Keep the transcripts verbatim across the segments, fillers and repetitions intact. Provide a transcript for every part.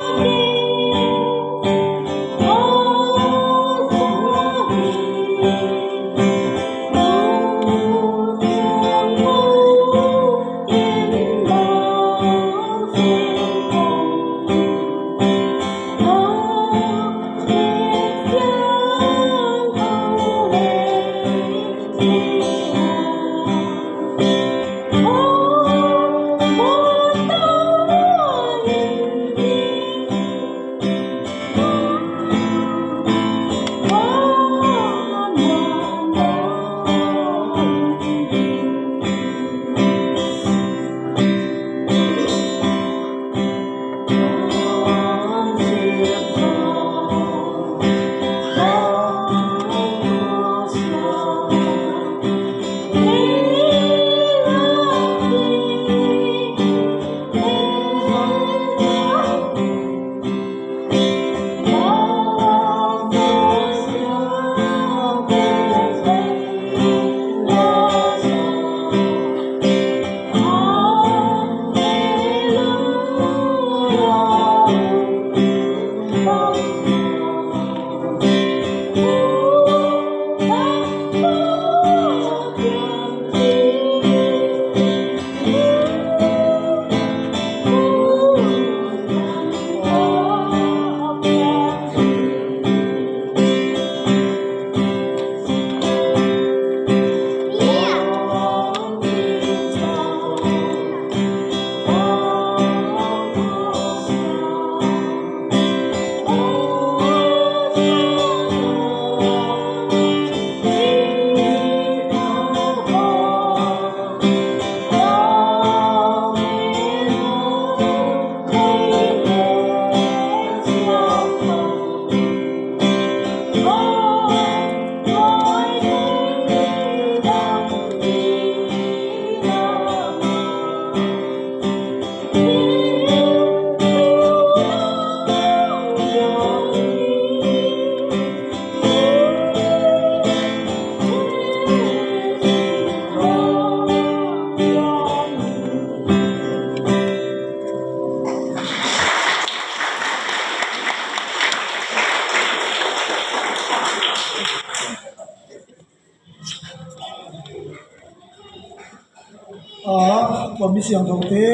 A, tua mi siangthote,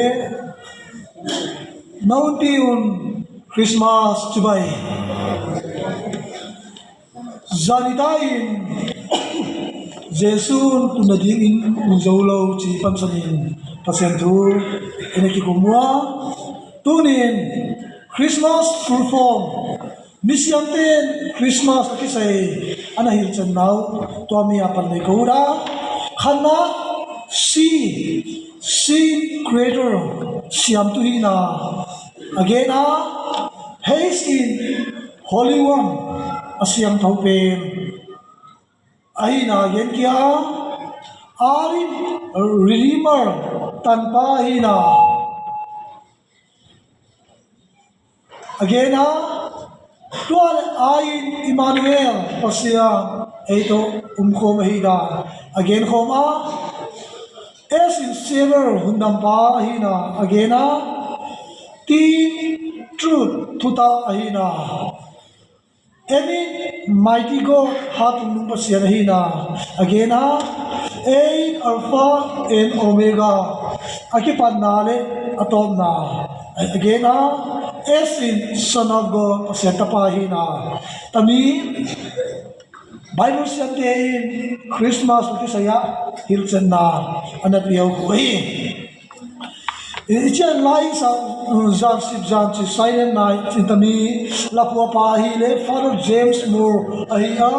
na unpi un Christmas cibai. Zanita in Jesu tun nadingin um zo lo ci pansanin Pasian thu in a kikum uh a, tunin Christmas full form, misiamte in Christmas a kisai a na hilhcen nau, tua mi a pan nei ko uh a. Khatna, C, Seed Creator, siamtu hihna. A gen a, Haste in Holy One, a siangtho pen ahihna a gen kia a, R in Redeemer, tanpa ahihna a gen a, tua le I in Emmanuel, Pasian ei tawh um khawm ahihna a gen khawm a, S in Savior, hundampa ahihna a gen a, T in Truth, thutah ahihna, M in Mighty God, hat tung nung Pasian ahihna a gen a, A in Alpha and Omega, a kipatna le a tawpna a gen a, S in Son of God, Pasian Tapa ahihna. Tami Bible siamte in Christmas a kisai ah hilhcetna a na pia uh hi. I, i cian lai sa, uh, zan sip zan ci Silent Night in tami laphuapa ahi le Father James Moore ahi a,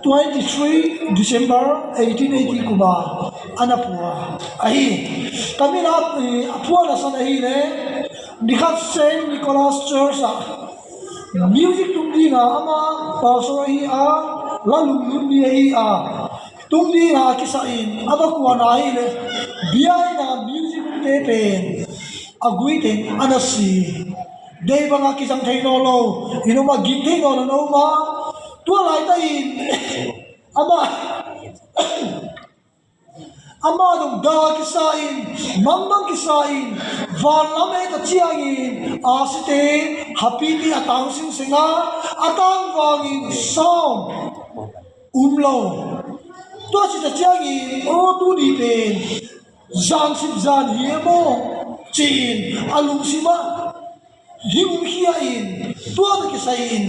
twenty-three December eighteen eighty kuma a na phua ahi. Tami la, i, a phuan a san ahi le, nikhat Saint Nicholas Church ah music tung dinga, ama pastor ahi a, la lunglut mi ahi a, tung dinga a kisah in, a va kuan ahi le, bia in a music tung te pen a gui teng a na si. Dei banga kizang thei nawn lo, i noma gin thei nawn lo, noma tua laita in ama Amah dong da kisa in, mangbang kisa in, vanlam et a ciangin, a site, hapite a tang singseng a, a tangvangin sawm um lo. Tua cih a ciangin, aw, tuni pen, zan sip zan hi e maw, ci-in, a lungsim ah, hing um khia in, tua tawh kisai in,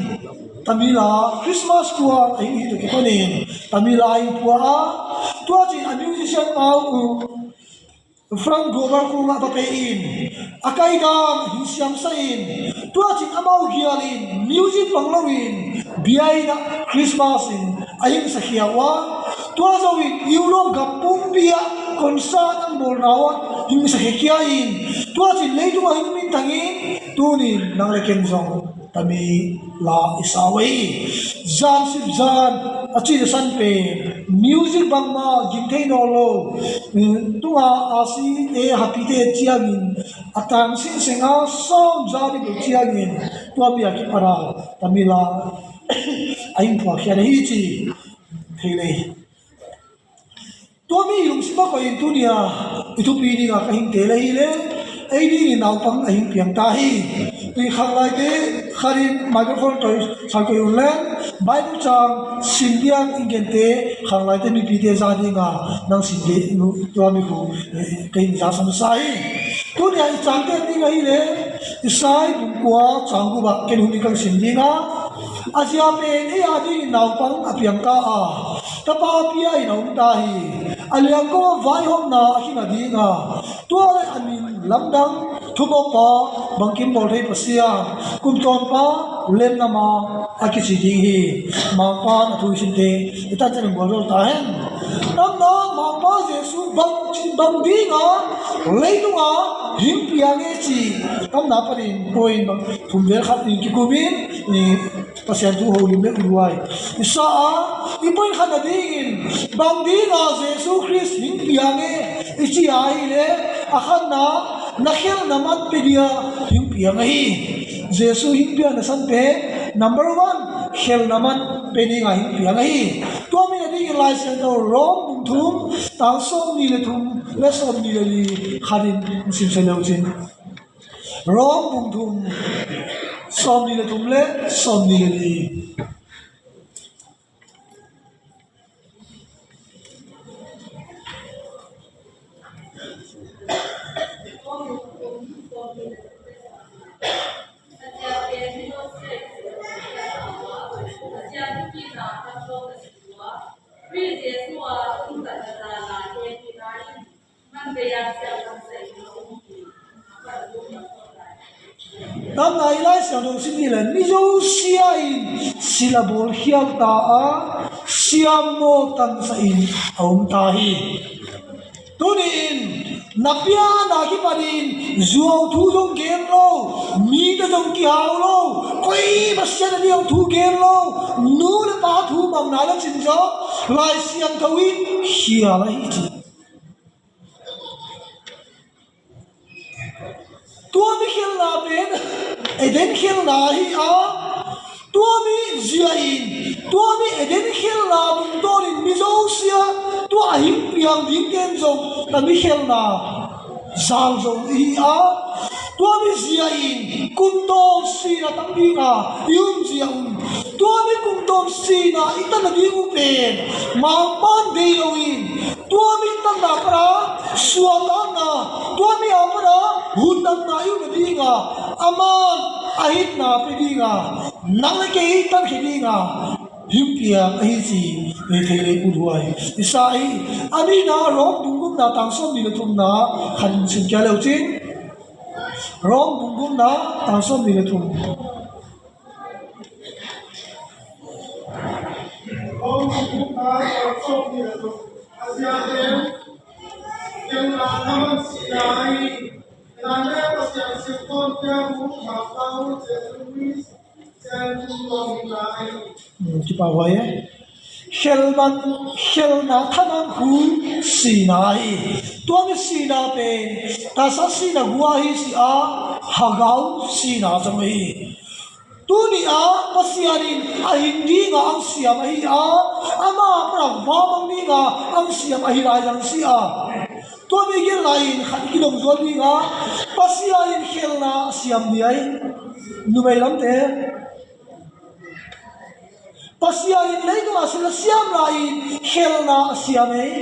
Tamil a Christmas tua a hing hi tawh kikonin, Tamil a hing tua a, tua cin a musician mau uh, Frank Grover kungah va pe in, a kaidan hing siamsa in, tua cin amau gial in, music bang lo in, bia in a Christmas in, a hing sa khia uh a, tua zo in, Europe gam pumpi ah, concert an bawlna uh a, hing sa khia in, tua cin leitung a hing minthang in, tunin nang le ken zong Tamil a i sa uh hi. Zan sip zan a cih a san pen music bangmah gin thei nawn lo. Tunga a site hapite ciangin a tang singseng a sawm za ding lo ciangin tua mi a kipat a Tamil a a hing phuak khiat ahi ci thei lei. Tua mi i lungsim a koih in tuni a i thupi ding a ka hing teel ahi le, ei ding in naupang a hing piang ta hi. Tui khanglaite khat in microphone toi sai koih un le, Bible cang sim ding a i gente khanglaite mipite za ding a nang sim ding tua mi khu, eh, ka hing za sam sa hi. Tuni a i cangte ding ahi le, Isai bung kua cang gup ah ken hun in ka sim ding a, a zia pen ei a ding in naupang a piang ta a, tapa pia in a om ta hi. A liangko a vaihawmna a kina ding a, tua le a min lamdang, thupawpa, bangkim bawl thei Pasian, kum tawnpa, lemnama a kici ding hi. Mangpan a thu i simte i tan ciang in gualzawl ta hen. Tamna Mangpa Jesu bang, bang ding a leitung a hing piang e ci. Tamna panin point bang thum vel khat in kikum in, i Pasian thu holim le uduai i sa a, i point khatna dingin bang ding a Jesu Khrist hing piang e i ci a hi le, a khatna, na khelna man pe ding a hing piang ahi. Jesu hing piang na san pen number one, khelna man pe ding a hing piang ahi. Tua mi na dingin Lai Siangtho Rom bung thum, tang sawm ni le thum le sawm ni le li khat in sim sa lo cin. Rom bung thum, sawm ni le thum le sawm ni le li. Tamna i Lai Siangtho sim ni le, mi zosia in sila bawl khial ta a, siammaw tansa in a om ta hi. Tuni in na piana kipanin zuau thu zong gen lo, mite zong kihau lo, koi Pasian a ni zong thu gen lo, nu le pa thu mangna le cin zong Lai Siangtho in khial ahi ci. Tua mi khelna pen Eden khelna hi a, tua mi zia in, tua mi Eden khelna tungtawnin mi zosia, tua a hing piang ding ten zong na mi khelna zal zo hi a, tua mi zia in kum tawn sina tam ding a i um zia un, tua mi kum tawn sina i tan nading uh pen Mangpan dei lo in, tua mi tanna pana suahtakna, tua mi a pana hundamna i um nading a, aman a hitna pe ding a, nang le kei i tankhia ding a hing piang ahi ci. Thei le uthuai i sa hi. A nihna Rom bung gukna tang sawm ni le thumna khat in sim kia leu cin. Rom bung gukna tang sawm ni le thum. Hmm, kipak huai e. Khelman, khelna thaman khu sihna hi. Tua mi sihna pen taksa sihna gua hi si a, hagau sihna zong hi. Tuni-ah Pasian in a hing dinga ang siam ahi a, ama pana va mang dinga ang siam ahi lai zang si a. Tua mi gen lai-in khat i kidong zual dinga, Pasian in khelna a siam dia hi. Numei lamte, Pasian in leitung a sil a siam lai-in khelna a siam ei.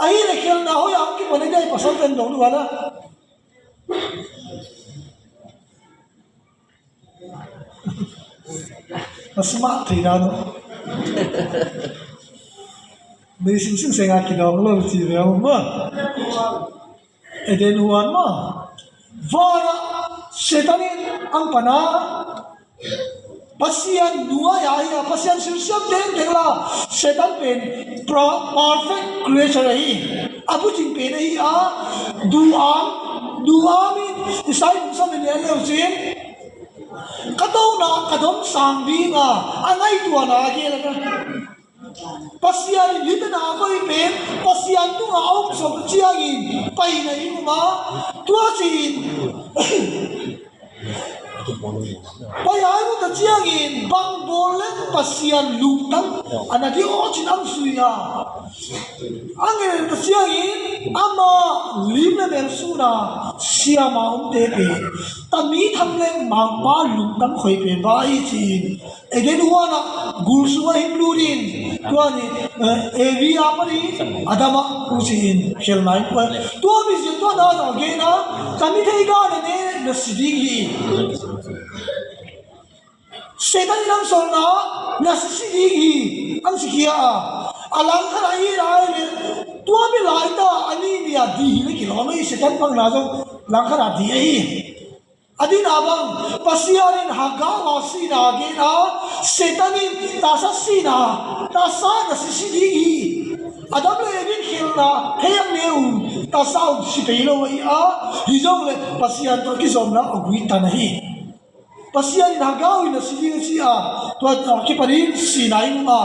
Ahi le khelna hoi a ang kipan ei dai pasal ten dong duh ala. A smart thei dan uh. Mei sing sing senga kidong lo ci ve uh ma. Eden huan ma. Vana Satan in ang pana Pasian nuai ahi a, Pasian silsiam tengteng la Satan pen pra-, perfect creature ahi. A bucing pen ahi a, duam, duam in Isai bung sawm in lian leu sin. Ka tona ka dom sang dinga a ngaihtuana a gel a ka. Pasian in hihna a koih pen Pasian tunga a um sawm ciangin paina i um a, tua ci-in pai a i um ta ciangin bang bawl leng Pasian lungtang a na ding aw cin ang sui a. Ang el ta ciangin ama lim le mel suna siama umte pen tami tham leng mangpa lungtang khoi pen ba i ci-in Eden huana gul sunga hing lut in, tua ni, eh, Evi a pan in Adam a hong ci-in khelna in tua. Tua mi zia tua na zong gen a, ka mi thei ga na ne na si ding hi. Satan in ang sawlna na si si ding hi, ang si khia a. A langkhat a i lai le, tua mi lai ta a ni ni a di hi le kilawm hi, Satan pangna zong langkhat a di ahi. A dina bang, Pasian in Hagar a sihna gen a, Satan in tasa sihna, tasa na sisi ding hi. Adam le Evi in khelna hei ang ne un, tasa un si pei lo ahi a, hi zong le Pasian tawh kizomna a gui tan ahi. Pasian in Hagar in na si ding a si a, tua kipan in sihna in um a,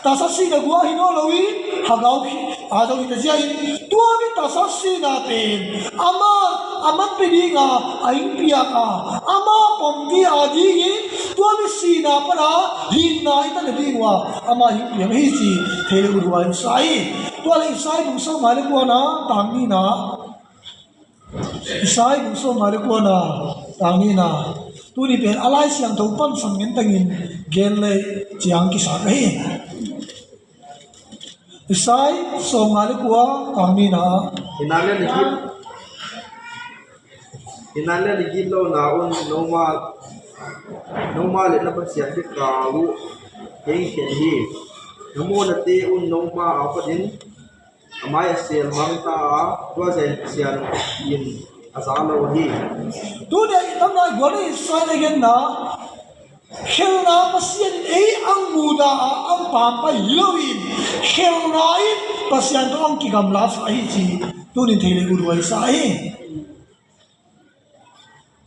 tasa sihna gua hi nawn lo in, Hagar khi a zong hi ta zia in, tua mi tasa sihna pen ama a man pe dinga a hing piak a, ama pom di a dingin tua mi sihna pana hinna i tana ding ua ama hing piak hi ci thei le uruai sa hi. Tua le Isai bung sawm ngai le kuana tang nina. Isai bung sawm ngai le kuana tang nina. Tuni pen a Lai Siangtho pan sam ngen tangin gen le ciang kisak ahi. Isai sawm ngai le kua tang nina. Hinale ligit. Hinale ligit lo na un noma, noma le na Pasian kikau uh keng khen hi. Na mawhnate un noma a patin a mai a sel mang ta a, tua zia in Pasian in a za lo hi. Tuni a i tamna guan a Isai le genna khelna Pasian in ei ang muda a ang pampai hi loin khelna in Pasian tawh ang kigamla sa hi ci tunin thei le guruai sa hi.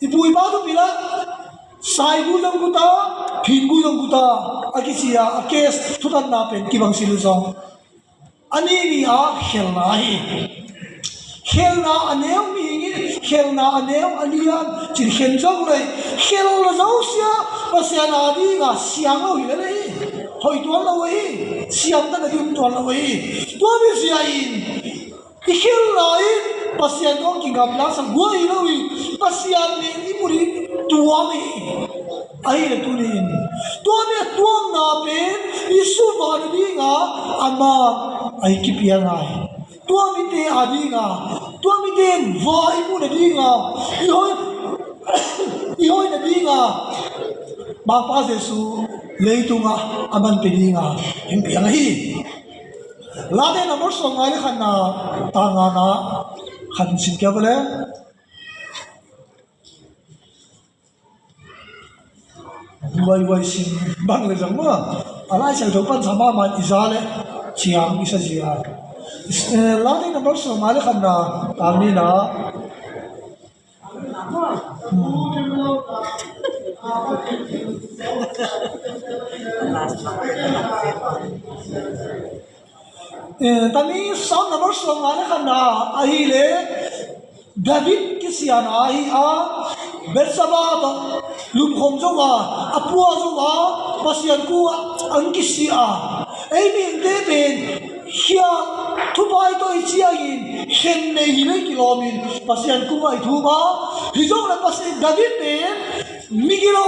I pu i pa tu pila saigu zong guta, phingu zong guta a kici a, a kes thutanna pen kibang si lu zong a ni ni a khelna hi. Khelna a neu mihing in khelna a neu a lian cin khen zong lei khelna zosia Pasian a dinga siang lo hi le lei. Thoi tuan lo hi. Siam ta na ding tuan lo hi. Tua mi zia in i khelna in Pasian tawh kigamla sa guai lo hi. Pasian nen i mu ding tuam hi. Ahi le tunin tua mi a tuamna pen i suvahna dinga ama a i kipia ngai. Tua mite a dinga tua mite in va i muhna dinga i hoi i hoina dinga Mangpa Jesu leitunga a man pe dinga hing piang ahi. Late number sawm ngai le khatna tang ngana khat sin kia vale. Huai huai sin bang le zang ma a Lai Siangtho pan sa mahmah i za le ciang i sa zia. Eh, Late number sawm ngai le khatna tang nina. Eh, tami Psalm number sawm ngai le khatna ahi le David kisiana ahi a, Belsabul tawh lumkhawm zo a, a pua zo a, Pasian kungah an kisia a, ei mihingte pen khia thupai tawh i ciangin khen nei hi lei kilawmin Pasian kungah i thum a, hi zong le Pasian David pen migilo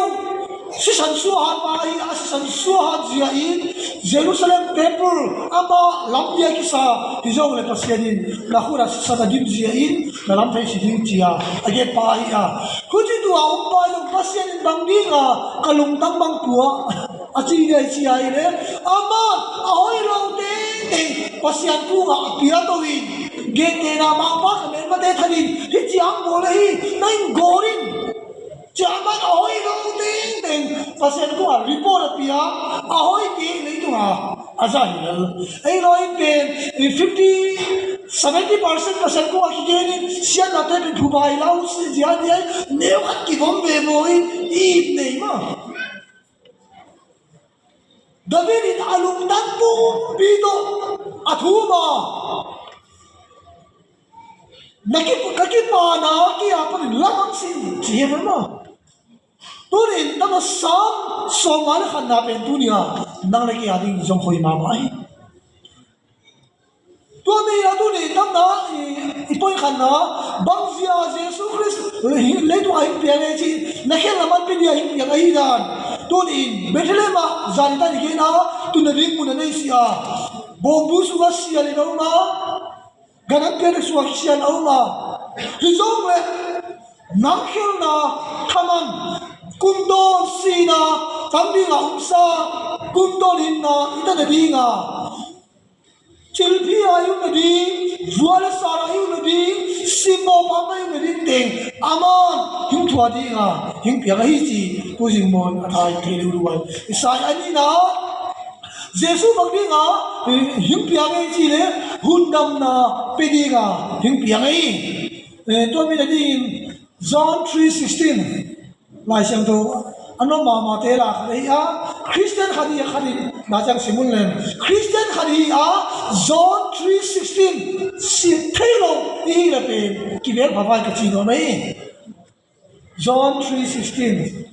sisan suahat pa hi a, sisan suahat zia in Jerusalem temple ama lampi a kisa hi zong le Pasian in na khut a sisan a dim zia in na lam thei si ding cia a gen pa hi a. Huci tua um pa zong Pasian in bang dinga ka lungtang bang pua a ci dei cia hi le, aman a hoih lo tengteng Pasian kungah a pia to in, gentehna mangpa ka melmate thanin hi ciang bawl ahi na in gawr in. Ciaman a hoih lo tengteng Pasian kungah report a pia, a hoih teng leitunga a zah hi lel. Ei lawi pen fifty, seventy percent Pasian kungah kigenin siatnate pen phubai lau si zia dia neu khat kivom ve maw in i it nei ma. David in a lungtang pumpi tawh a thum a, na ki, ka kipana kia panin lamang sin ci hi ve maw. Tunin tama Sam sawmnga le khatna pen tunia nang le kia ding zong hoi mahmah hi. Tua mi a tuni tamna i, i point khatna bangzia Jesu Khrist leitung a hing piang ei ci na khen laman pen dia hing piang ahi dan. Tunin Bethlehem ah zan i tan i gen a tuna ding mun a nei si a bawngbu sungah sial in a um a ganam pian a sungah kisial a um a hi zong le nang khelna thaman kumdawn sina tam ding a umsa kumdawn hinna i tan a ding a Cilphi a i um nading, vua le sara i um nading, simmawh pamna i um nading teng aman hing thua dinga hing piang ahi ci tuzing mawn a thai thei leu luai. Isai a nihna Jesu bang dinga hing piang ahi ci le hundamna pe dinga hing piang ahi. Eh, tua mi nadingin John three sixteen Lai Siangtho a nuam mahmahte la khat ahi a, Khristian khat hi a khat in na ciang sim un len. Khristian khat hi a, John three sixteen sim thei lo i hi la pen kivek phavai ka ci nuam ahi. John three sixteen.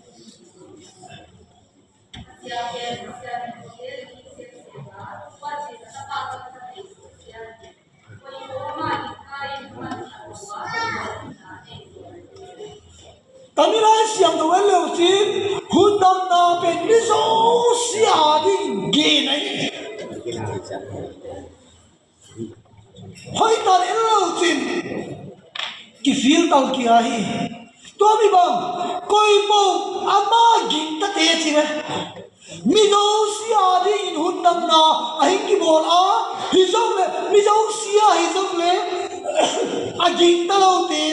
Tami Lai Siangtho en leu cin, hundamna pen mi zosia a ding gen ahi. Hoihtak en leu cin, kifil tal kia hi. Tua mi bang, koi po ama gingtate cin e. Mi zosia dingin hundamna a hing kibawl a, hi zong le, mi zosia hi zong le, a gingta lote.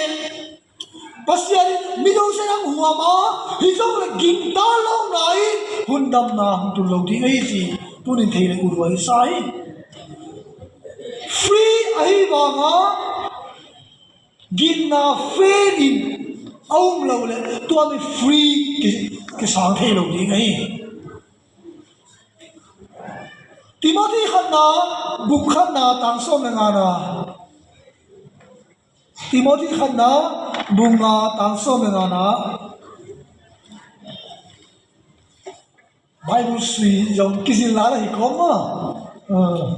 Pasian in mi zosia hang huam a, hi zong le gingta lona in hundamna hong tun lo ding ahi ci, tunin thei le ut uh ahi sa hi. Free ahi vanga, ginna fen in a um lo le tua mi free ki, kisang thei lo ding ahi. Timothy khatna, bung khatna, tang sawm le ngana. Timothy khatna, bung nga, tang sawm le ngana. Bible sui zong kizil la la hi kawm maw? Ah.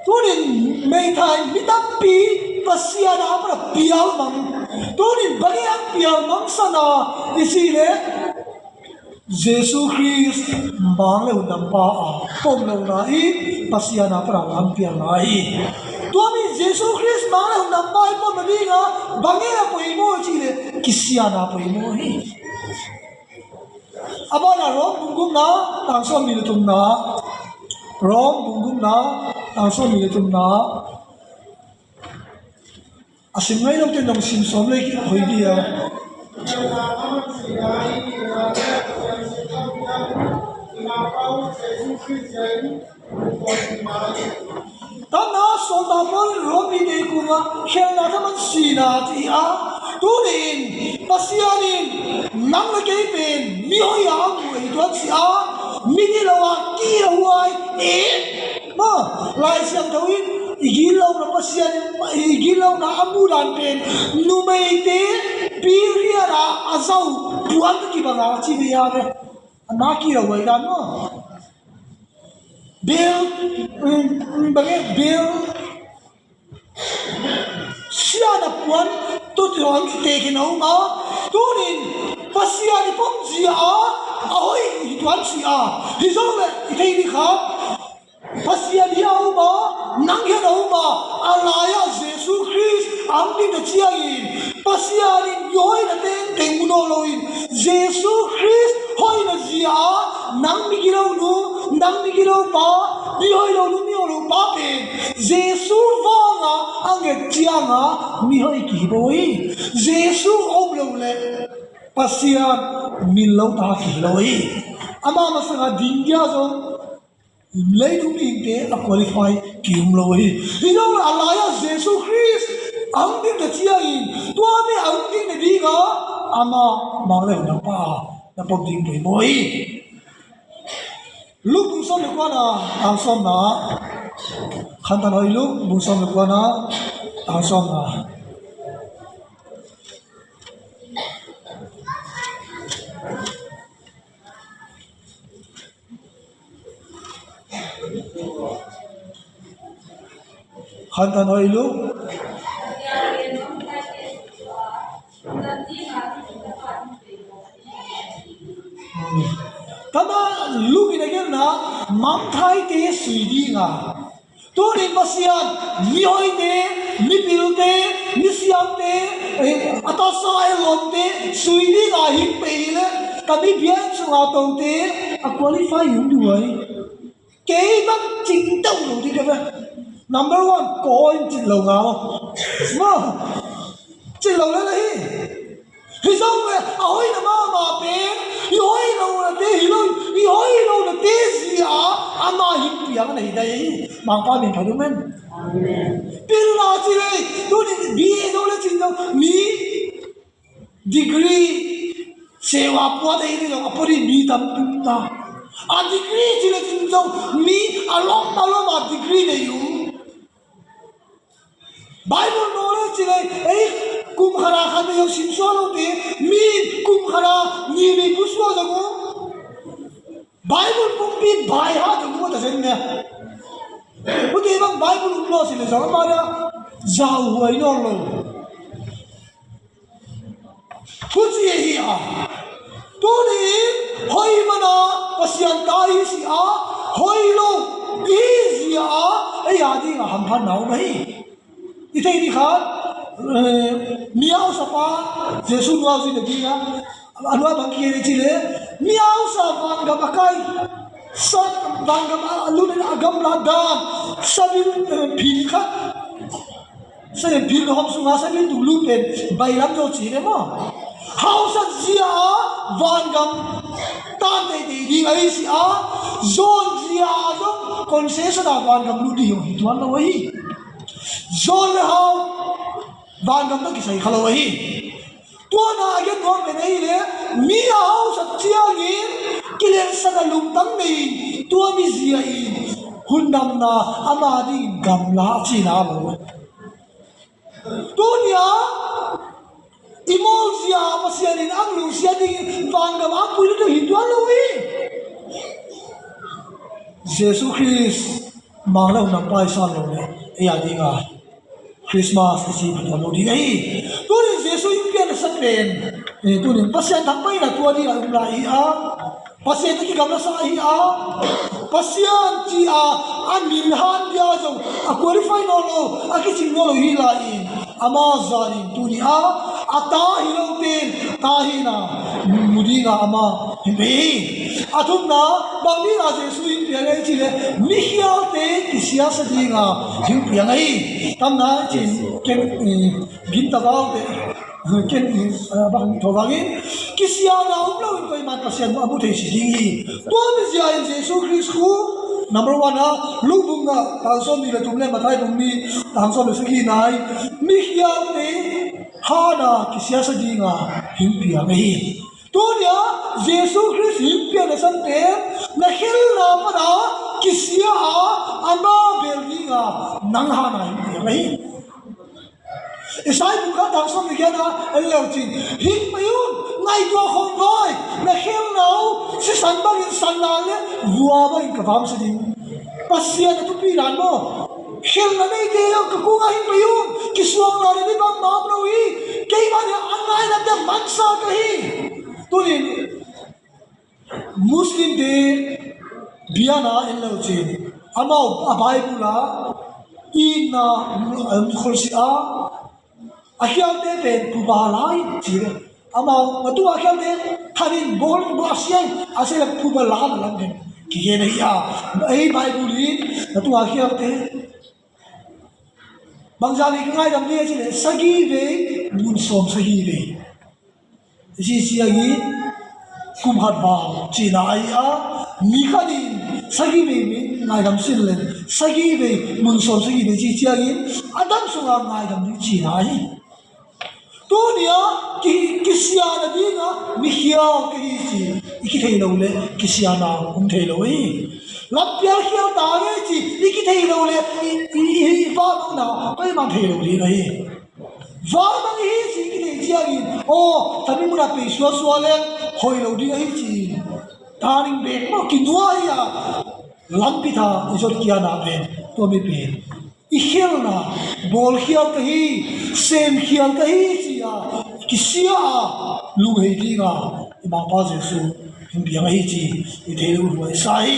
Tunin meithai mi tampi Pasian a pana pial mang. Tunin bangin a pial mang sana i si le Jesu Khrist mang le hundampa a pom lona i Pasian a pana lampialna hi. Tua mi Jesu Khrist mang le hundampa i pom nadinga bangin a poimaw i cih le kisian a poimaw hi. A banah Rom bung gukna tang sawm nih le thumna. Rom bung gukna tang sawm nih le thumna. A sim ngei lote nong sim sawm lei kik hoih dia. Tanna sawltak Paul in Rom mite kungah khelhna thaman sihna ci a, tunin Pasian in nang le kei pen mi hoih a ang uh ei An si a, mi ni lo a, ki lo huai, e, ma, Lai Siangtho in, i gilo na Pasian, i gilo na a mu dan pen, numeite, period a, a zau, puan ka kibang a, ci ve a ve. A na ki lo huai dan ma. Bil, um, um, bang e, bil, Sian a puan, tu tu ang kite kina uma, tunin, Pasian i pom zia a, a hoi i tuan si a, hi zong le, i thei ni kha, Pasian hi a uma, nang hi a uma, a lai a Jesu Khrist, ang ding na ciangin, Pasian in i hoina tengteng mu nawn loin, Jesu Khrist hoina zia a, nang migilo nu, nang migilo pa, mi hoilo nu, mi hoilo pa pen, Jesu vanga a nget cianga mi hoi kihi bo hi. Jesu om lo le Pasian min lo ta kihi lo hi. Ama masanga ding dia zong leitung mihingte a qualify ki um lo hi. Hi lo le a lai-ah Jesu Khrist ang ding ta ciangin tua mi ang ding na dinga ama mang le hun pa na pom ding poimawh hi. Luke bung sawm le kuana, tang sawmna. Khantan hoi Luke bung sawm le kuana, tang sawmna. Khantan hoi Luke. Tama Luke in a gelhna mangthaite sui dinga. Tunin Pasian mihoite, mipilte, misiamte, eh, a tasa a lawmte sui dinga hing pei le ka mi biak sunga tote a qualify hing duai. Kei bang cing deuh lo ding ka ve. Number one, ko in cin lo ngau. Ma, cin lo le le hi. Hi zong le, a hoina mahmah pen, i hoih lo na te hi lo, i hoih lo na te zia, ama hing piang na hi dai hi. Mangpa min pha duh men. Pilna ci le, tunin B A zong le cin lo, mi degree, sewa puat ei ni zong a pori mi tam tum ta. A degree ci le cin zong mi a lom a lom a degree nei um. Bible nawl le ci le ei kum khana khat nei zong sim sua lo te mi kum khana ni ni pu sua zong um. Bible pumpi by heart zong um a ta zen ne. Pute bang Bible um lo ci le zong ama dia zau huai nawn lo. Huci ahi a, tunin hoih mana Pasian ta hi si a, hoih lo i hi zia a, ei a dinga hamphatna om ahi. I thei ding khat, eh, miausa pa Jesu nuau zui na dinga, a nuau bang kikei ci le, miausa vangam a kai, sa vangam a lun a gamla dan, sabil, eh, phin khat. Sanem phil na hom sunga sanem tung lu pen bailam zo ci le maw? Hausat zia a vangam tan teitei ding ahi si a, zon zia a zong concession a vangam lut ding hi tuan lo ahi. Zon le hau vangam tawh kisai kha lo ahi. Tuana a gen nuam pen ahi le mi a hausat ciangin kilelsak a lungtang nei tua mi zia in hundamna ama dingin gamla a cina lo. Tunia i mawl zia Pasian in ang lungsia dingin vangam ang pui lutu hi tuan lo hi. Jesu Khrist mang lo na paisan lo le ei a dinga Christmas i si phat lo ding ahi. Tunin Jesu in pian a sa pen, eh, tunin Pasian thangpaihna tua ding a um lai hi a. Pasian a kigamla sa ahi a, Pasian ci a, a min han dia zong a qualify nawn lo, a kicing nawn lo hi lai in, ama zanin tuni a, a ta hi lo pen ta hi na mu dinga ama hi pei hi. A thumna bang dinga Jesu in piang ahi ci le, mikhialte kisiasa dinga hing piang ahi. Tamna cin ken, eh, Gin ta vaute, ken, ah, bang tho bangin kisiana um lo in koiman Pasian a mu thei si ding hi. Tua mi zia in Jesu Khrist khu number one a, Luke bung nga, tang sawm ni le thum le Mathai bung ni, tang sawm le sagih nai, mikhialte hana kisiasa dinga hing piang ahi. Tunia Jesu Khrist hing piakna san pen na khelna pana kisia a, ama bel dinga nang hana hing piak ahi. Isai bung khat tang sawm le giatna en leucin, hing pei un, ngaihtuah khawm vai, na khelna uh sisan bangin sanna le vua bangin ka vamsia ding. Pasian a thupi dan maw? Khelhna neite ka kungah hing pei un, kisuang lai ni bangmah om lo hi. Keimah nih a ngainate mansa ka hi. Tunin Muslimte biana en lo cin, amau a Bible ah itna, um, kholsia a khialte pen puma lai ci. Amau a tunga khialte thanin bawl, bawl a sia in, a sia le puma la na lam pen kigen ahi a. Ei Bible in a tunga khialte bangzah vei ka ngaidam ding a cih leh sagih vei mun sawm sagih vei. Ci ciangin kum khat val cihna ahi a, mi khat in sagih vei mi ngaidam sin le sagih vei mun sawm sagih vei ci ciangin a dam sunga ngaidam ding cihna ahi. Tunia ki, kisia nadinga mikhial ka hi ci i kithei lo le kisiana um thei lo hi. Lampial khial ta nge ci i kithei lo le i, i, i, i pamawhna paiman thei lo ding ahi. Vanmang hi ci i kithei ciangin, aw, tami munah pei suasua le hoih lo ding ahi ci. Taning bek maw kinuai a lampi tha i zot kiana pen tua mi pen i khelhna, bawlkhial ka hi, semkhial ka hi ci-a kisia a lunghei dinga i Mangpa Jesu hong piang ahi ci i thei lo huai sa hi.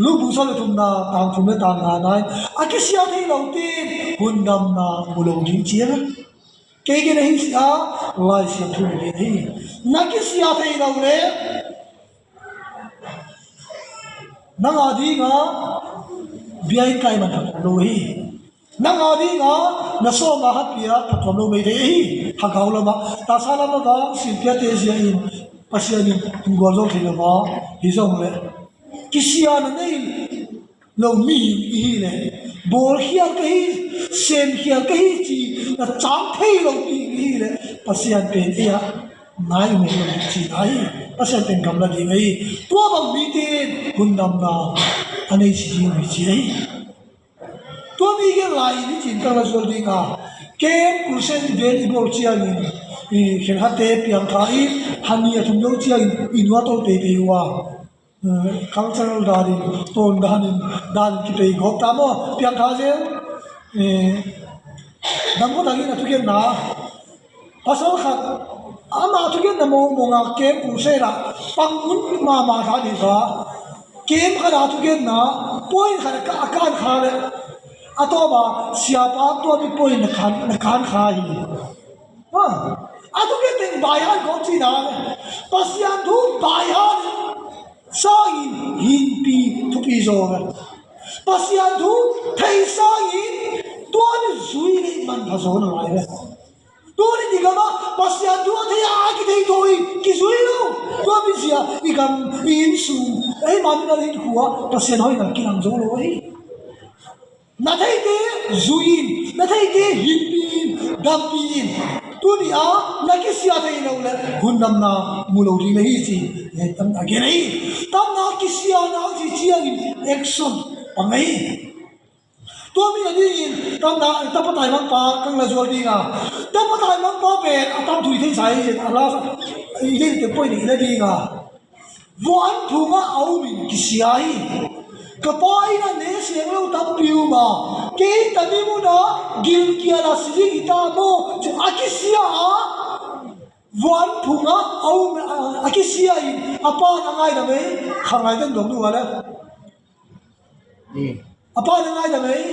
Luke bung sawm le thumna tang thum le tang ngana in a kisia thei lote in hundamna mu lo ding ci a. Kei gen ahi ci a, Lai Siangtho in gen ahi. Na kisia thei lo le nang a dinga biain kai man phattuam lo hi. Nang a dinga na sawma khat pia phattuam lo mei thei ahi. Hagau lama tasa lama vang silpiate zia in Pasian in hong gualzo thei lo va hi zong le kisia na nei lo mihing i hi le bawlkhial ka hi, semkhial ka hi ci na cang thei lo mihing i hi le Pasian pen ei a nai um lo ci na hi. Pasian pen gamla ding ahi. Tua bang mite in hundamna a nei ci ding hi ci ahi. Tua mi gen lai in hi cin tang la zual ding a. Kem kursen ven i bawl ciangin i khenkhatte piangtha i hani a thum lo ciangin i nuatol peipei uh a. Cultural danin, tawn danin, danin kipei gawp ta maw? Piangtha zel. Dam kawtangin a thugenna pasal khat ama thugenna mawngmawng a kem ung sela pang un mahmah ta ding ka. Kem khat a thugenna point khat a kan kha le a tawpa siapa tua mi point na kan kha hi. A thugen teng baihan kawm cina Pasian thu baihan sangin hingpi thupi zaw ve. Pasian thu thei sangin tua ni zui ni man pha zaw na lai ve. Tua ni ti gama Pasian thu a thei a kithei thawi kizui lo. Tua mi zia i gam i inn sung ei man na le inn khua Pasian hoina kilang zaw lo hi. Na theite zui in, na theite hingpi in, dampi in. Tuni a na kisia thei lo le hundamna mu lo ding na hi ci. Tamna gen ahi. Tamna kisia na ci ciangin action pang ahi. Tua mi a dingin tamna tapa taimangpa kang la zual dinga. Tapa taimangpa pen a tam thui thei sa hi zin a la sa. I ding te poi ni i la dinga. Vanphunga a umin kisia hi. Ka pa ina ne siang lo tampi uma kei tami muna gilkiala sili kita mo a kisia a. Vanphunga a um a kisia in a pan a ngaidam ei. Kha ngaidam dong duh a le. A pan a ngaidam ei.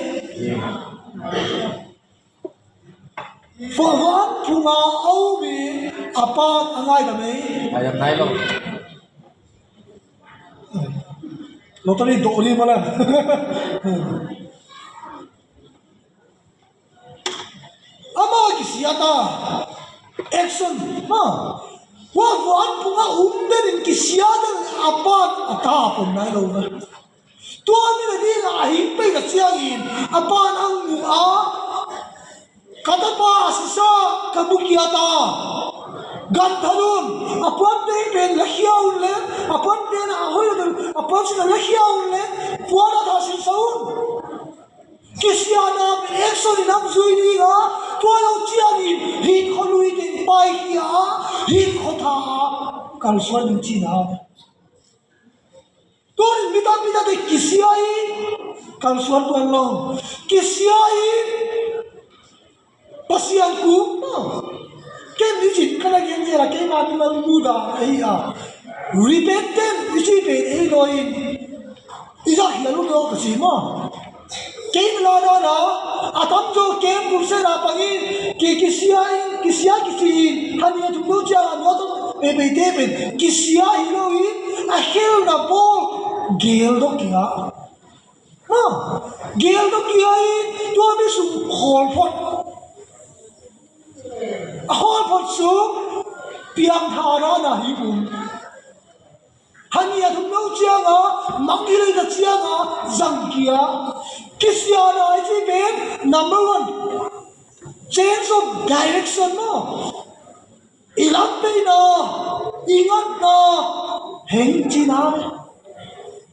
Vanphunga a umin a pan a ngaidam ei. Ngaidam nai lo. Lottery dawh ding mah le. Ama kisia ta. Action ma. Hua vanphunga um denin kisia den a pan a ta pon nai lo ve. Tua mi na dinga a hing pei ka ciangin a pan a mu a. Ka tapa a sisa ka mu kia ta. Ganthan un, a puan pengpen lakhia un le, a puan pen a hoih lo, a puan sin a lakhia un le, puan a thah sinsa un. Kisiahna pen action in hong zui ding a, tua lo ciangin hinkhua lui teng paikhia a, hinkhua tha a kalsuan ding cihna. Tunin mi tampi takte kisia in kalsuan tuan lo. Kisia in Pasian kung maw? Ken ni cin ka na gen zel a, keima mimal muda ahi a. Repentant i cih pen ei lo in i zak hi a lum lo ka ci maw? Kei na la dana a tamzaw kem kum sena pangin ki, kisia in, kisia kici in, hani a tum lo ciang a nuat tum peipeite pen kisia hi lo in a khelna bawl gel dok kia. Ha, gel dok kia in tua mi sung khawl phot. A khawl phot sung piangthak dana hi um. Hani a thum lo cianga, mang hi leina cianga, zang kia. Kisiahna i cih pen, number one, change of direction maw. I lam peina, i ngatna, heng cihna ve.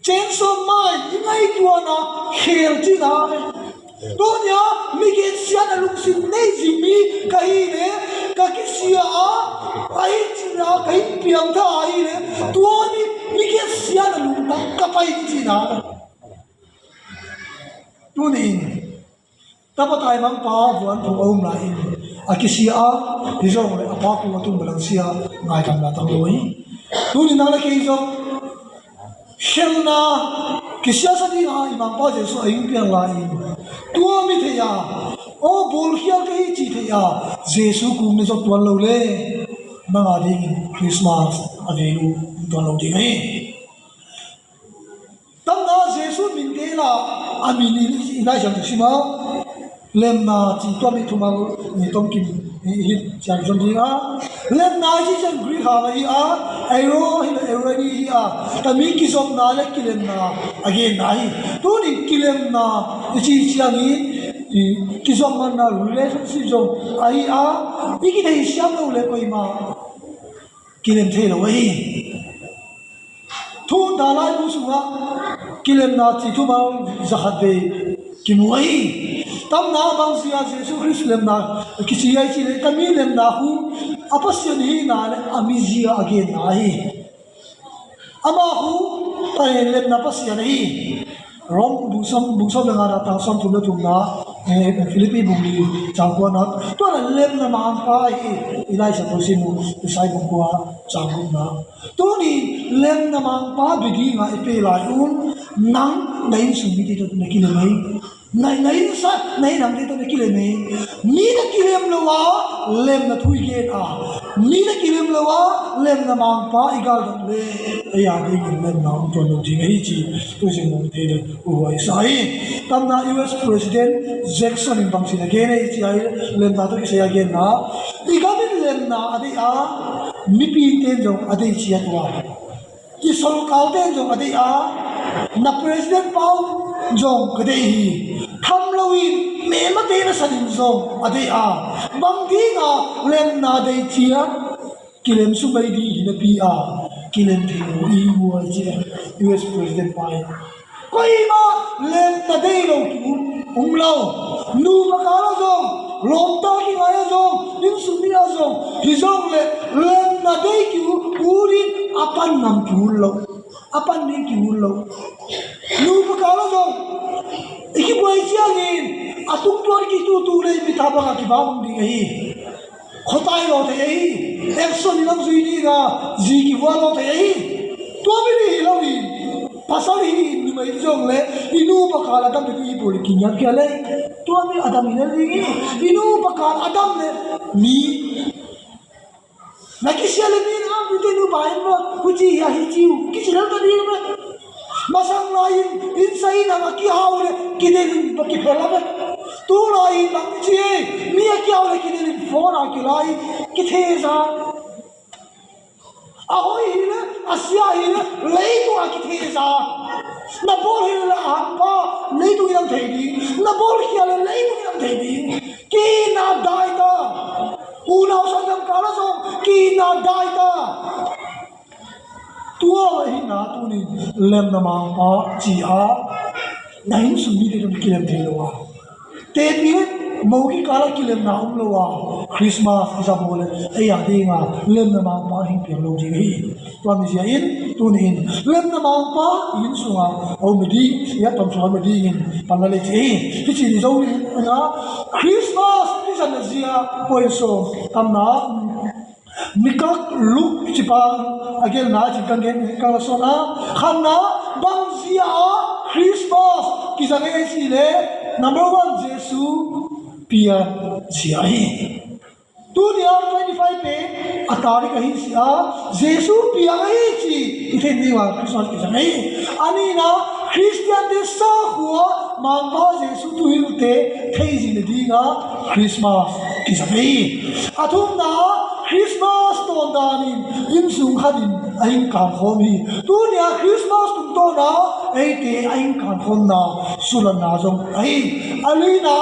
Change of mind, i ngaihtuahna, khel cihna ve. Tunia mi gensiatna lungsim nei zing mi ka hi le, ka kisia a, a hi cihna, ka hi piangthak a hi le, tua mi, mi gensiatna lungtang ka pai cihna ve. Tunin tapa taimangpa vuanphu a um lai in a kisia a, hi zong le a pa kung a tung balang sia ngaidamna tang lo hi. Tunin nang le kei zong khelna kisiasa ding a i mangpa Jesu a hing piang lai in tua mi thei a, aw bawlkhial ka hi ci thei a, Jesu kung na zot tuan lo le nang a dingin Christmas a vei lu tuan lo ding hi. Tamna Jesu min te la a min i, i Lai Siangtho sim a lemna ci tua mi thumal ni tom kim hi hi ciang zon ding a. Lemna i ci ciang Greek ha la hi a, euro hi la euro ni hi a. Tami kizopna le kilemna a genna hi. Tunin kilemna i ci ciang hi, i kizopna relationship zong a hi a. I kithei siam lo le koima kilem thei lo ahi. Thu dalai bu sungah kilemna ci thumal zakhat vei kimu ahi. Tamna bangzia Jesu Khrist lemna kici ai ci le tami lemna hu a Pasian hihna le a mizia a genna ahi. Amah hu Pasian lemna Pasian ahi. Rom bung sawm, bung sawm le ngana tang sawm thum le thumna, eh, Philippi bung li cang kuana. Tuana lemna mangpa hi, i Lai Siangtho sim uh, Isai bung kua cang gukna. Tuni lemna mangpa bia dinga i pe lai un, nang na inn sung mite tawh na kilem hi. Na, na inn sa, na inn hangte tawh na kilem hi. Mi na kilem lo a, lemna thu i gen a. Mi na kilem lo a, lemna mangpa i galdak le, ei a dingin lemna hong tuan lo ding ahi ci. Tuizing hong thei le uhuai sa hi. Tamna U S President Jackson in bangci na gen ei ci ahi lemna tawh kisai a genna. I gam in lemna a deih a, mipi ten zong a deih ciat uh a. I solkaute zong a deih a, na president pau zong ka deih hi. Tham lo in mehmate na sanin zong a deih a. Bang dinga lemna deih ciat kilem sumai ding hi napi a, kilem thei lo i huai ci a, U S President pa in. Koima lemna deih lo ki um, um lo. Nupa kal a zong, lawmta kingai a zong, inn sung mi a zong, hi zong le lemna deih ki u, u ding a pan ngam ki un lo. A pan ding ki un lo. Nupa kal a zong i kibuai ciangin a tungtuan kitutu le i mita bangah kibang ding ahi. Khuatai lo thei ahi. Action i lam zui dinga zi kivua lo thei ahi. Tua mi ni hi lo in pasal hi in numei zong le i nupa kal a dam le i pul i kingiam kia le tua mi a dam hi le ding hi. I nupa kal a dam le mi na kisia le mi na ang kute nupa in ma kuci hi a hi ciu kici lel ta ding ma. Masang lai in inn sa inn hang a kihau le kidelin ba kiphel a ba. Tu lai in bang ci ei, mi a kihau le kidelin phone a kilai kitheza. A hoih hi le a sia hi le leitung a kitheza. Na bawl hi le a hangpa leitung in ang thei ding. Na bawl khia le leitung in ang thei ding. Kina dai ta. Unau sanggam kala zong ki-itna dai ta. Tua ahihna tunin lemna mangpa ci-a na innsun mite tawh kilem thei lo a, tepi le mo kikala kilemna om lo a, Christmas i zat uh leh ei a dinga lemna mangpa hing piang lo ding hi. Tua mizia in tuni in lemna mangpa i inn sunga a om nading, i a tawmsuak nadingin pan la lei ci hi. Hih ci ni zo ni a, Christmas i zatna zia point sawm, tamna Mikak Luk cipa a gelna cin kan gen kan la sawn a, khatna, bang zia a Christmas kizang e ci leh, number one, Jesu pian zia hi. Tunia twenty five pen a tarik ahi si a, Jesu piang ahi ci i theih ding a Christmas kizang hi. A nihna, Khristiante sakhua mangpa Jesu thuhilhte theih zing nadinga Christmas kizang hi. A thumna, Christmas tawndanin inn sung khatin a hing kankhawm hi. Tunia Christmas tungtawna eite a hing kankhawmna sulanna zong ahi. A lina,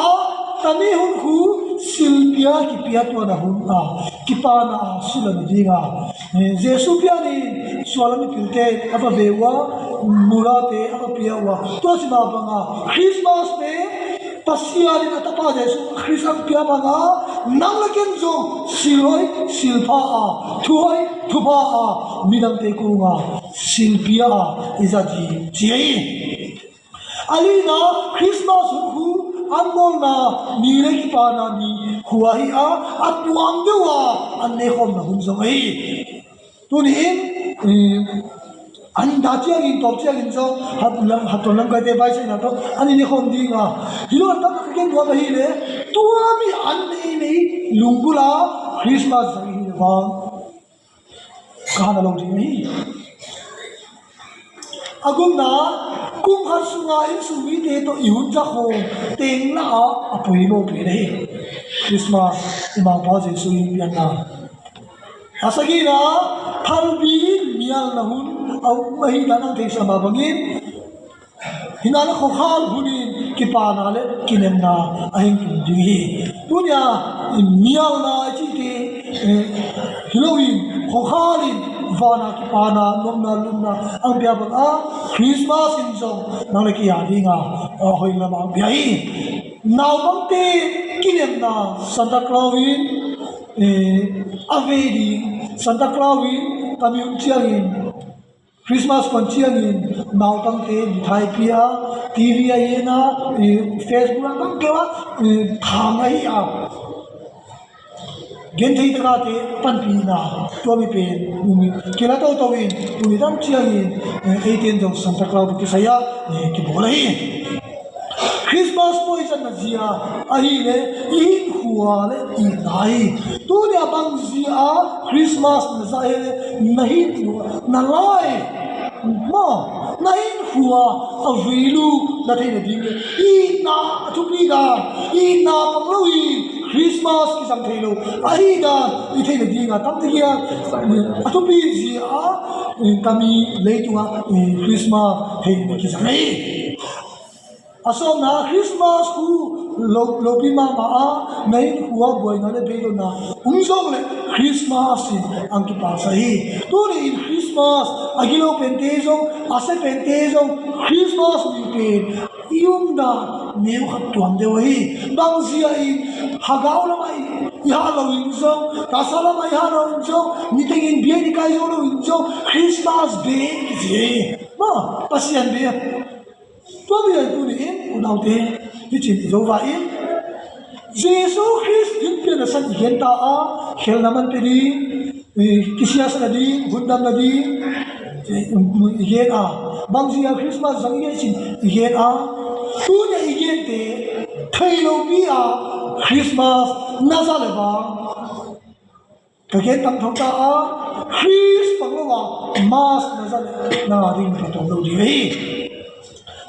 tami hun khu silpia kipia tuana hun a, kipana a sulan dinga, eh, Jesu pianin sual a mipilte a va be uh a, murate a va pia uh a, tua ci mah banga Christmas pen Pasian in a tapa Jesu Khrist a pia banga nang le ken zong silhoih silpha a, thuhoih thupha a, midangte kunga silpia a i zat hi ci hi. A lina, Christmas hun khu an mawlna ni le kipana ni khu ahi a, a tuam deuh a an nekhawmna hun zong ahi. Tuni in, eh, an da ciangin, tawp ciangin zong hat lam, hat tuam lamkaite vai saina tawh an i nekhawm ding a, hi lo an tam ka gen nuam ahi le, tua mi an nei nei lunggula Christmas zang i hi le vang ka hana lo ding hi. A gukna, kum khat sunga inn sung mite tawh i hun zakhawm teng lah a a poimaw pen ahi. Christmas i mangpa Jesu in pianna. A sagihna, phalbi in mialna hun a um ahi dan ang theihsa mah bangin, hina le khuakhal hunin kipana le kinemna a hing tung ding hi. Tunia mialna i cihte, eh, hi loin khuakhalin vana kipana, nuamna, lumna ang pia bang a, Christmas in zong nang le kei a dinga, ah, hoih lam ang pia hi. Naupangte kinemna Santa Claus in, eh, a ve ding, Santa Claus in tami hun ciangin Christmas kuan ciangin nautangte mithai pia, T V a hi na, eh, Facebook a bang keu a, eh, thang ahi a. Genthei takate panpihna, tua mi pen, um, kila toto in, um, i dam ciangin, eh, eiten zong Santa Claus kisai a, eh, kibawl ahi. Christmas pawi zatna zia ahih leh i hinkhua le i itna hi. Tunia bang zia a Christmas na zat ahih leh na hinkhua na lai maw, na hinkhua a vuilu na theih nading le i itna a thupi dan, i itna bang lo in Christmas kizang thei lo ahi dan i theih nading a tamte kia a thupi zia a, eh, tami leitungah, eh, Christmas theih na kizang hi. A sawmna, Christmas khu lo, lopi mahmah a, na hinkhua buaina le beidonna um zong le Christmas in ang kipaksa hi. Tuni in Christmas a gilo pente zong, a sia pente zong, Christmas ni pen i umdan neu khat tuam deuh ahi. Bang zia in hagau lamah i, i hah lo in zong, tasa lamah i hah lo in zong, nitengin bia i kai zo lo in zong, Christmas be kici hi. Ma, Pasian be. Tua mi a tuni in unaute, hih cin i zo va in, Jesu Khrist in pianna san i gen ta a, khelna man pia ding, i kisiasa nading, hundam nading, i, i gen a, bangzia Christmas zang i gen cin i gen a, tunia i gente thei lopi a Christmas na za le vang ka gen tam tho ta a, Khrist pang lo a Mass na za le nang a ding na tuam lo ding ahi.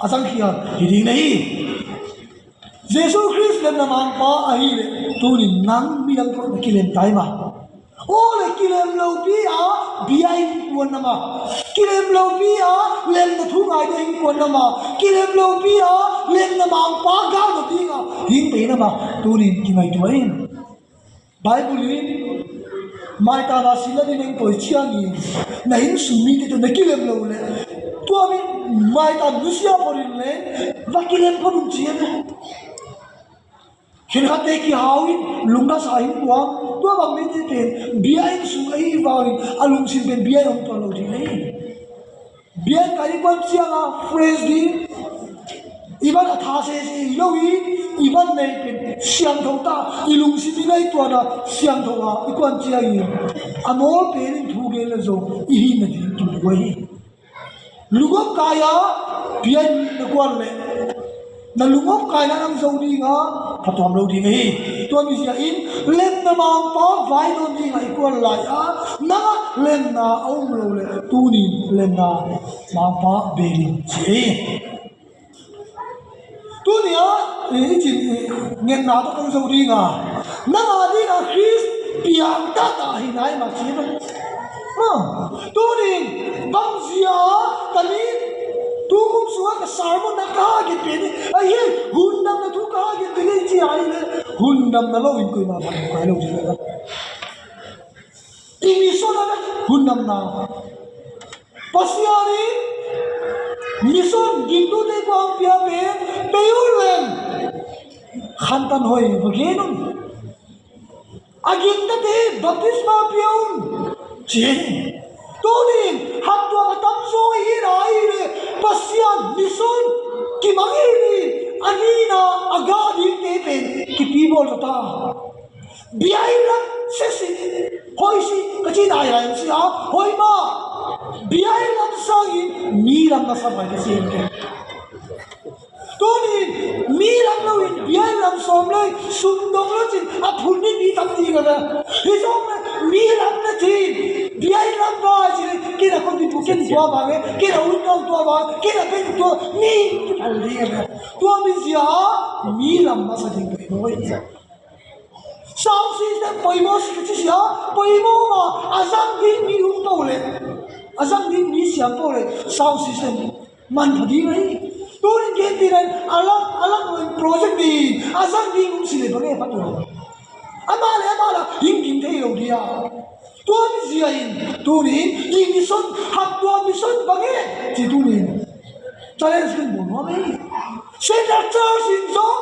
A zangkhia hi ding na hi. Jesu Khrist lemna mangpa ahi le tunin nang midang tawh na kilem tai ma? Aw le kilem lopi a bia in kuan na ma? Kilem lopi a lemna thu ngai ding in kuan na ma? Kilem lopi a lemna mangpa gal na ding a ding pei na ma? Tunin kingaihtuah in. Bible in maitana sila ni neng poi ciangin na inn sung mite tawh na kilem lo le, tua mi maitan nusia phorin le va kilem phot un ci a. Khenkhatte kihau in lungdasa in tuang, tua bang mite pen bia inn sung ahi vangin a lungsim pen bia inn hong tuan lo ding ahi. Biakinn kai i kuan cianga fresh ding, i van a tha sese hi lo hi, i van nei pen siangtho ta, i lungsim i ngaihtuahna siangtho a i kuan ciangin a mawl pen in thu gen le zong i hihna ding tung buai hi. Lungawp kai-a biakinn na kuan leh na lungawp kaina nang zo dinga phatuam lo ding ahi. Tua mizia in lemna mangpa vai dawn dinga i kuan lai-a nangah lemna a um lo le tunin lemna mangpa belin ci hi. Tunia i cin i ngetna tawh kan zo dinga nanga dinga Khrist piangtata hi nai mah ci hi. Tunin bangzia ka ni tukum sungah ka sermon na ka hagin pen hi, ahi hundamna thu ka hagin pen hi ci a hi le, hundamna lo in koimah phat kai lo ding hi. I mission a hundamna. Pasian in mission gingtute kuang pia pen pei un leng khantan hoi va gen un. A gingtate baptisma pia un ci hi. Tunin hattuam a tamzaw i hihna ahi le Pasian mission kimang i hi. A nihna a gah dingte pen kipi bawl ta. Bia inn lam seh sih, hoih sih ka cihna ahi lai si a, hoih mah. Bia inn lam sangin mi lam masa pai ka ci hi. Tunin mi lam loin bia inn lam sawm lei sum dong lo cin a phun ni mi tam ding a ve. Hi zong le mi lam na cin bia inn lam vai cin kina kon ti pu ken tua va ve, kina un nong tua va, kina ben tua mi ki phal ding a ve. Tua mi zia mi lam masa ding pai mawi. Sound system poimaw si ka ci sia, poimaw ma a zang ding mi um po le, a zang ding mi siam po le sound system manpha ding ahi. Tunin gen tina in a lak a lak lo in project ding a zang ding um si le bang e phat lo. Amah le amah la hing ging thei lo dia. Tua mi zia in tunin i mission hat tua mission bang e ci tunin challenge kan bawl nuam e. Central Church in zong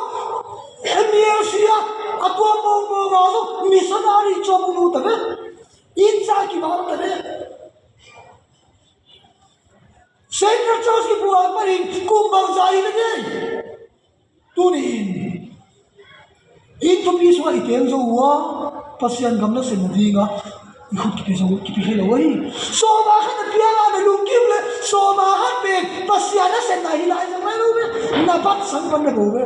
M E L C a a tua mawngmawng a zong missionary cawm ulu ta ve. Inn za kibang ta ve. Central Church kipuak panin kum bangza i na ngei. Tuni in inn thupi sungah i teng zo uh a Pasian gam nasem nadingah i khut kipi zo kipi hi lo ahi. Sawma khat na piang a na lungkim le sawma khat pen Pasian nasem na hi lai zang lai lo ve. Na bat sang pan na bo ve.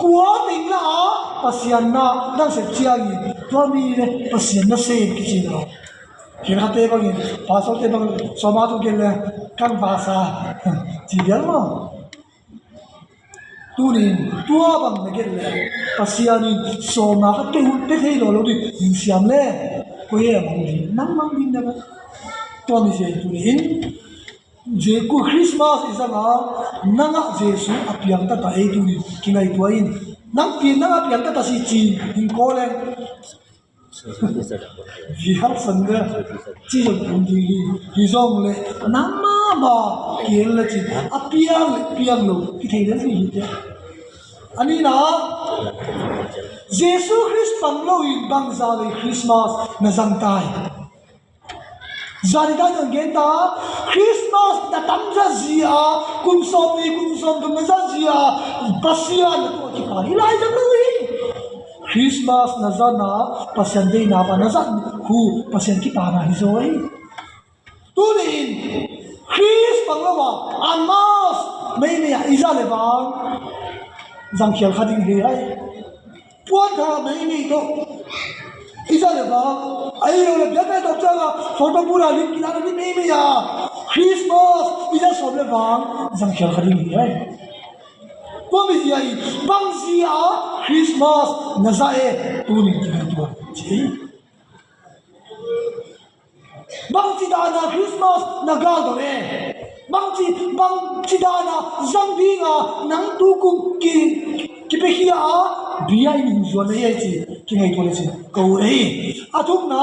Kua teng la a Pasian na nasem ciangin tua mi le Pasian nasem kici lo. Khenkhatte bangin pastorte bangin sawma tu gen le kan pasa ci dial maw? Tunin tua bang na gen le Pasian in sawma khat pe hun pe thei lo lo ding hing siam le koi e a mang ding nang mang ding na tua mi sia in tunin Jeku Christmas i zanga nangah Jesu a piangtata ei tunin kingaihtuah in nang pi nangah piangtata si ci hing kaw le Vial san de ci zong kum ding hi. Hi zong le nangmah mah kiel le cin a piang le piang lo kithei le hi hi te. A nihna Jesu Khrist pang loin bangza le Christmas na zang tai. Zani ta zong gen ta Christmas na tamza zia kum sawm ni kum sawm kum na za zia Pasian na tua kipa hi lai zang lo hi. Christmas na zana Pasian deina pa na zan hu Pasian kipana hi zaw hi. Tunin Christ bang lo a a mas meimei a i za le vang zangkhial kha ding hi hai. Puan tha meimei tawh i za le vang a i lo le biakna tawh cianga photo bula lim kila na ni meimei a Christmas i za sawm le vang zangkhial kha ding hi hai. Tua mi zia i bangzia Christmas na za e tunin kingaihtuah ci. Bangci dana Christmas na galdon e? Bangci bangci dana zang dinga nang tukum ki kipekhia a bia in hing zuan na hi ai ci. kingaihtuah le cin ka ut ahi. A thumna,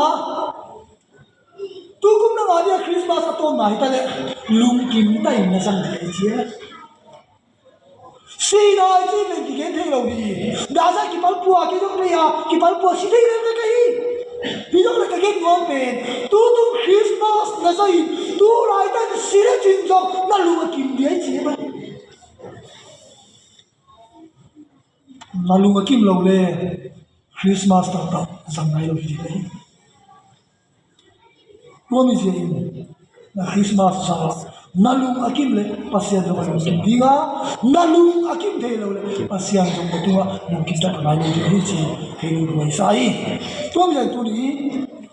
tukum nang a dia Christmas a tawpna hi ta leh lungkim ta in na zang ding ahi ci a. Sihna i cih pen kigen thei lo hi. Dahzah kipalpua, kei zong thei a, kipalpua si thei lel vek ahi. Hi zong le ka gen nuam pen, tutung Christmas na zai, tu laitak si le cin zong na lung a kim ding ahi ci hi. Na lung a kim lo le Christmas taktak zang nai lo hi ding ahi. Tua mi zia in na Christmas zang a, na lung a kim le Pasian zong a lungkim ding a, na lung a kim thei lo le Pasian zong na tungah lungkim tak a nai lo ding hi ci thei lo ding a hi sa hi. Tua mi zia in tuni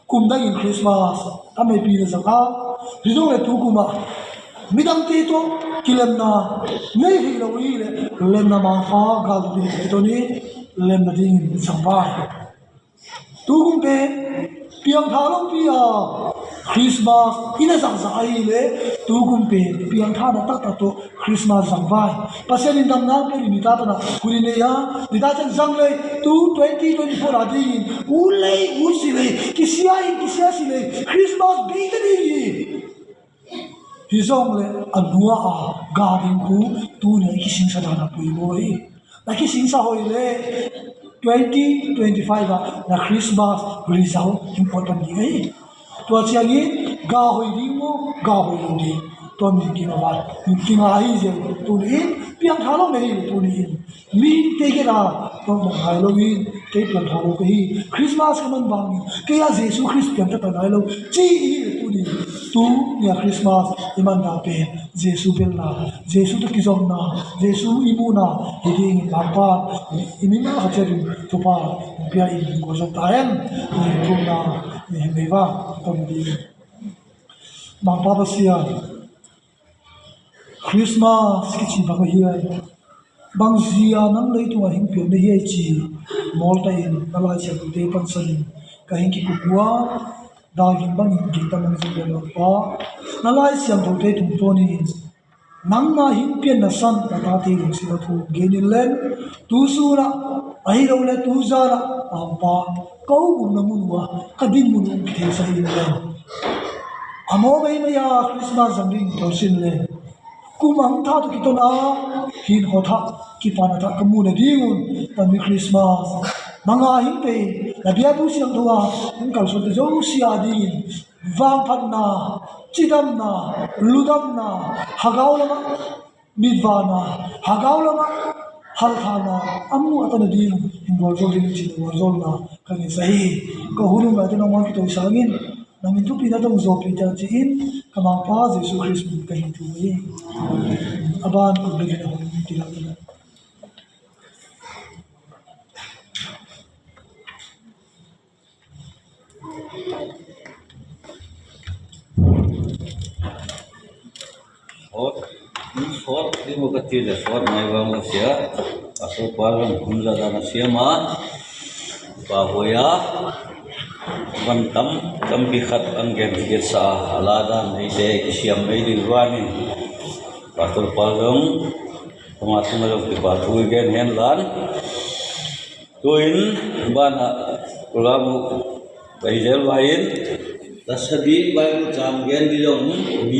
kum dangin Christmas a meipi na zang a, hi zong le tukum ah midangte tawh kilemna nei thei lo hi le, lemna mangpa gal ding hi thei tawh ni, lemna dingin zang vai. Tukum pen piangtha lopi a Christmas i na zangzang ahi le, tukum pen piangthana taktak tawh Christmas zang vai. Pasian in damna pia ni ta pana hun i nei a, ni ta ciang zang lei, tu twenty twenty-four a dingin u lei u si lei, kisia in kisia si lei, Christmas bik ta ding hi. Hi zong le a nua a ga ding khu tuni a i kisingsa dan a pui maw hi. Na kisingsa hoih le twenty twenty-five ah na Christmas result hing pawt pan ding ahi. Tua ciangin ga hoih ding maw, ga hoih lo ding, tua mi kinga vai, kinga ahi zia tuni in piangtha lo na hi le tuni in mihingte gena tawh mawh ngai lo in, kei piangtha lo ka hi, Christmas ka man bangin kei a Jesu Khrist piangtha ta nai lo ci i hi le tuni. Tu nia Christmas i manna pen Jesu belna, Jesu tawh kizopna, Jesu i muhna hi dingin Lalpa i min a kha ciatin Topa pia in ko zong ta hen. I thumna i hemei va tawm ding. Mangpa Pasian, Christmas kici bang ahi ai, bang zia nang leitungah hing pian na hi ai ci mawlta in na Lai Siangthote pansanin ka hing kikup uh a, daging bangin gingta nang zong le Lalpa, na Lai Siangthote tungtawnin nangma hing pianna san na tate lungsim a thu genin len, tu sunah ahi lo le tu zanah Lalpa, ka um umna mun uh a ka dinmun uh kithei sa in len. A maw meimei a Christmas zang ding tawlsin le kum ang tha tawh kiton a hin hawthah kipana thah ka muhna dingun, tami Christmas manga hing pei na biabu siangtho a hing kalsuante zosia dingin vangphatna, cidamna, ludamna, hagau lamah mitvana, hagau lamah halthana a mu a tana ding hing gualzol ding cin gualzolna ka ngensa hi. Ka hun um laite nangmah kitawi sangin na min thupina tawh zawpi ta ci-in ka Mangpa Jesu Khrist min ka hin thu hi. A ban kun dingin a hun tilak tilak. Sawt, sawt ding uh ka cih leh sawt nai vang lo sia. A sopa zong hun zahzah na siam a, pa huai a, van tam tampi khat an gen kigetsa a, a la dan eite kisiam ei ding vanin Pastor pa zong ama tungah zong kipa thu i gen hen lan. Tu-in banah program uh pai zel vai-in, lasa ding Bible cang gen ding zong mi